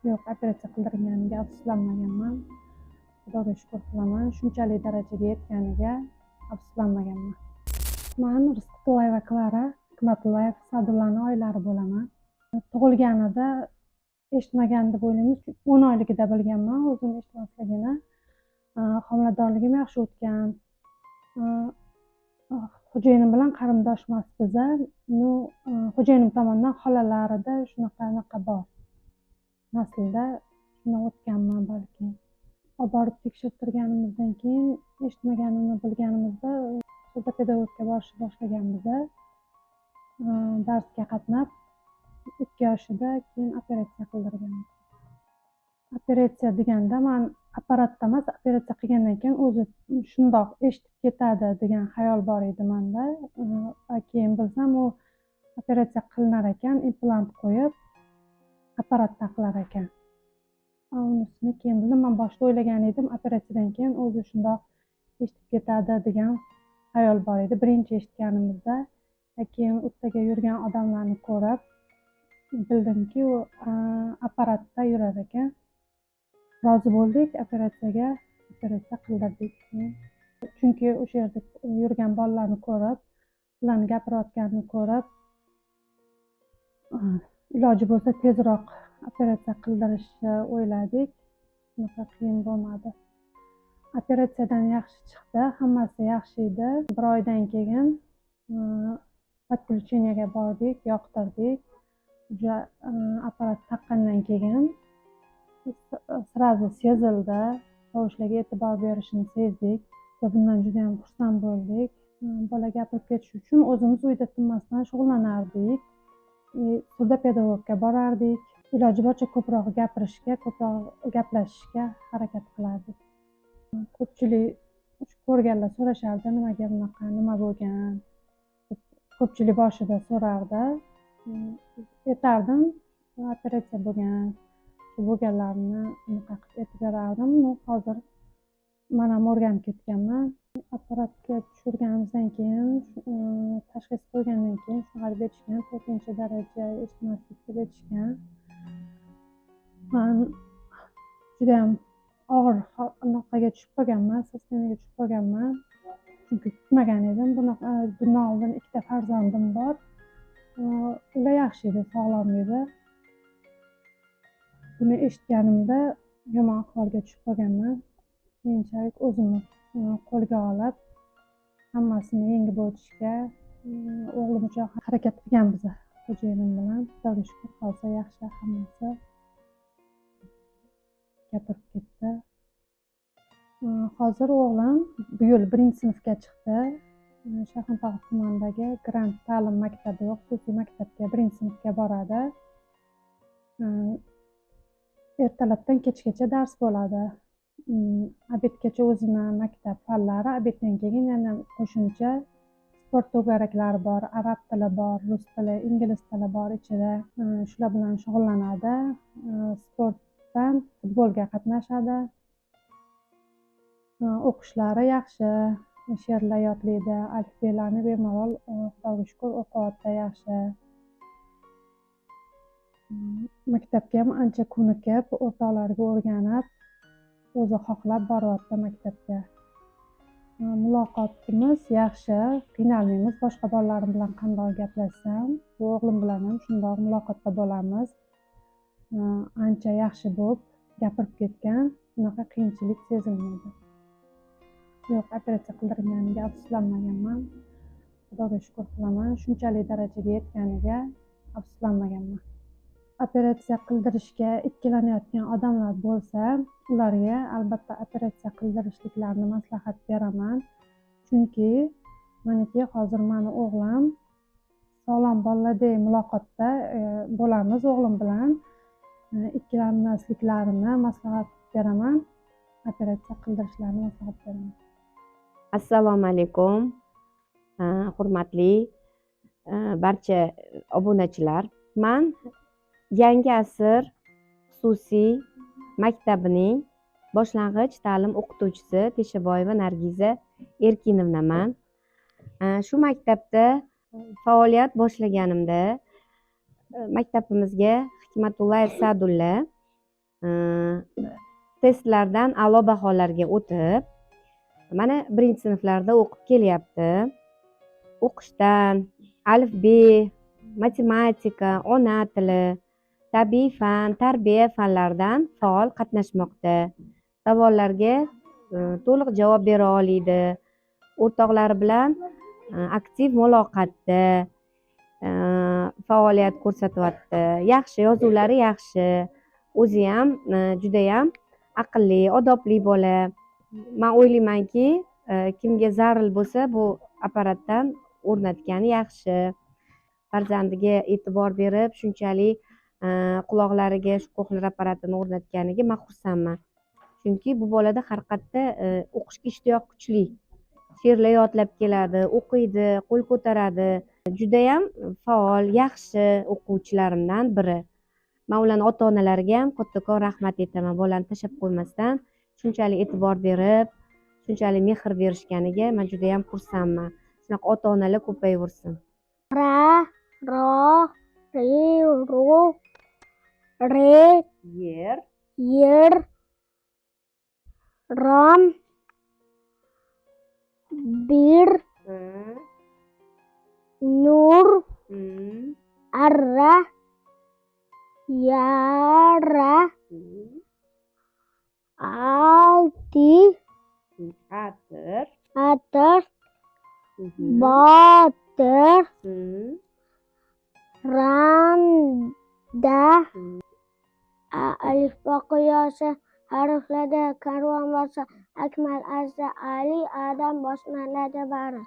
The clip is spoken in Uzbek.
Yo'q, operatsiya qildirganimga afsuslanmaganman. Xudoga shukur qilaman, shunchalik darajaga yetganiga afsuslanmaganman. Man Rizqutullayeva Klara, Hikmatullayev Sa'dullani oilari bo'laman. Tug'ilganida eshitmagan deb o'ylaymiz. 10 oyligida bilganman o'zim eshitmasligini. Homiladorligim yaxshi o'tgan. Xo'jayinim bilan qarindosh emas biza. Ну, xo'jayinim tomondan xolalarida shunaqa anaqa bor. Naslda shundan o'tganman balki. Olib borib tekshirtirganimizdan keyin, eshitmaganini bilganimizda, surdopedagogga borishni boshlaganmiz. Darsga qatnab, 2 yoshida keyin operatsiya qildirganmiz. Operatsiya deganda man apparatda emas, operatsiya qilgandan keyin o'zi shundoq eshitib ketadi degan xayol bor edi manda. Keyin bilsam, u operatsiya qilinar ekan, implant qo'yib, apparat taqilar ekan. Unisini keyin bildim. Man boshida o'ylagan edim, operatsiyadan keyin o'zi shundoq eshitib ketadi degan xayol bor edi birinchi eshitganimizda. Keyin u yerdagi yurgan odamlarni ko'rib bildimki, u apparatda yurar ekan. Rozi bo'ldik operatsiyaga, operatsiya qildirdik. Chunki o'sha yerda yurgan bolalarni ko'rib, ularni gapirayotganini ko'rib, iloji bo'lsa tezroq operatsiya qildirishni o'yladik. Unaqa qiyin bo'lmadi. Operatsiyadan yaxshi chiqdi, hammasi yaxshi edi. Bir oydan keyin подключение ga bordik, yoqtirdik. Уже apparat taqqandan keyin сразу sezildi, tovushlarga e'tibor berishini sezdik. Bundan judayam xursand bo'ldik. Bola gapirib ketishi uchun o'zimiz uyda tinmasdan shug'ullanardik, surdopedagogga borardik. Iloji boricha ko'proq gapirishga, ko'proq gaplashishga harakat qilardik. Ko'pchilik ko'rganlar so'rashardi, nimaga bunaqa, nima bo'lgan deb. Ko'pchilik boshida so'rardi. Aytardim, operatsiya bo'lgan, shu bo'lganlarini unaqa qilib aytib berardim. Ну, hozir man ham o'rganib ketganman. Apparatga tushirganimizdan keyin, tashxis qo'ygandan keyin shunaqa deb aytishgan, to'rtinchi daraja eshitmaslik deb aytishgan. Man judayam og'ir anaqaga tushib qolganman, состояние ga tushib qolganman, chunki kutmagan edim bunaqa. Bundan oldin ikkita farzandim bor, ular yaxshi edi, sog'lom edi. Buni eshitganimda yomon ahvolga tushib qolganman. Keyinchalik o'zimni qo'lga olib, hammasini yengib o'tishga o'g'lim uchun harakat qilganmiz xo'jayinim bilan. Xudoga shukur, hozir yaxshi, hammasi, gapirib ketdi. Hozir o'g'lim bu yil birinchi sinfga chiqdi. Shayxontohur tumanidagi Grant ta'lim maktabi, xususiy maktabga birinchi sinfga boradi. Ertalabdan kechgacha dars bo'ladi. Обед gacha o'zini maktab fanlari, обед dan keyin yana qo'shimcha sport to'garaklari bor, arab tili bor, rus tili, ingliz tili bor ichida. Shular bilan shug'ullanadi. Sportdan futbolga qatnashadi. O'qishlari yaxshi, she'rlar yodlaydi, alifbelarni bemalol, Xudoga shukur, o'qiyapti yaxshi. Maktabga ham ancha ko'nikib, o'rtoqlariga o'rganib, o'zi xohlab boryapti maktabga. Muloqotimiz yaxshi, qiynalmaymiz. Boshqa bolalarim bilan qandoq gaplashsam, bu o'g'lim bilan ham shundoq muloqotda bo'lamiz. Ancha yaxshi bo'lib gapirib ketgan, unaqa qiyinchilik sezilmaydi. Yo'q, operatsiya qildirganimga afsuslanmaganman. Xudoga shukur qilaman, shunchalik darajaga yetganiga afsuslanmaganman. Operatsiya qildirishga ikkilanayotgan odamlar bo'lsa, ularga albatta operatsiya qildirishliklarini maslahat beraman, chunki maniki hozir mani o'g'lim sog'lom bolalardek muloqotda bo'lamiz o'g'lim bilan. Ikkilanmasliklarini maslahat beraman, operatsiya qildirishlarini maslahat beraman. Assalomu alaykum, hurmatli barcha obunachilar. Man Yangi asr xususiy maktabining boshlang'ich ta'lim o'qituvchisi Teshaboyeva Nargiza Erkinovnaman. Shu maktabda faoliyat boshlaganimda maktabimizga Hikmatullayev Sa'dulla Testlardan a'lo baholarga o'tib, mana birinchi sinflarda o'qib kelyapti. O'qishdan alifbe, matematika, ona tili, tabiiy fan, tarbiya fanlaridan faol qatnashmoqda. Savollarga to'liq javob bera oladi. O'rtoqlari bilan aktiv muloqotda faoliyat ko'rsatyapti. Yaxshi, yozuvlari yaxshi. O'ziyam judayam aqlli, odobli bola. Man o'ylaymanki, kimga zarur bo'lsa, bu apparatdan o'rnatgani yaxshi. Farzandiga e'tibor berib, shunchalik quloqlariga shu koxlear apparatini o'rnatganiga man xursandman. Chunki bu bolada haqiqatda o'qishga ishtiyoq kuchli. She'rlar yodlab keladi, o'qiydi, qo'l ko'taradi. Judayam faol, yaxshi o'quvchilarimdan biri. Man ularni ota onalariga ham kattakon rahmat aytaman. Bolani tashlab qo'ymasdan shunchalik e'tibor berib, shunchalik mehr berishganiga man judayam xursandman. Shunaqa ota onalar ko'payaversin. Ra, ro, ri, ru, re, Yer. Yer, rom, bir, nur, arra, yara, olti, Atir. Atir, botir, randa. Alifbo qiyosi harflarda karvonboshi Akmal, Azza, Ali, Adam bosmaladi bari.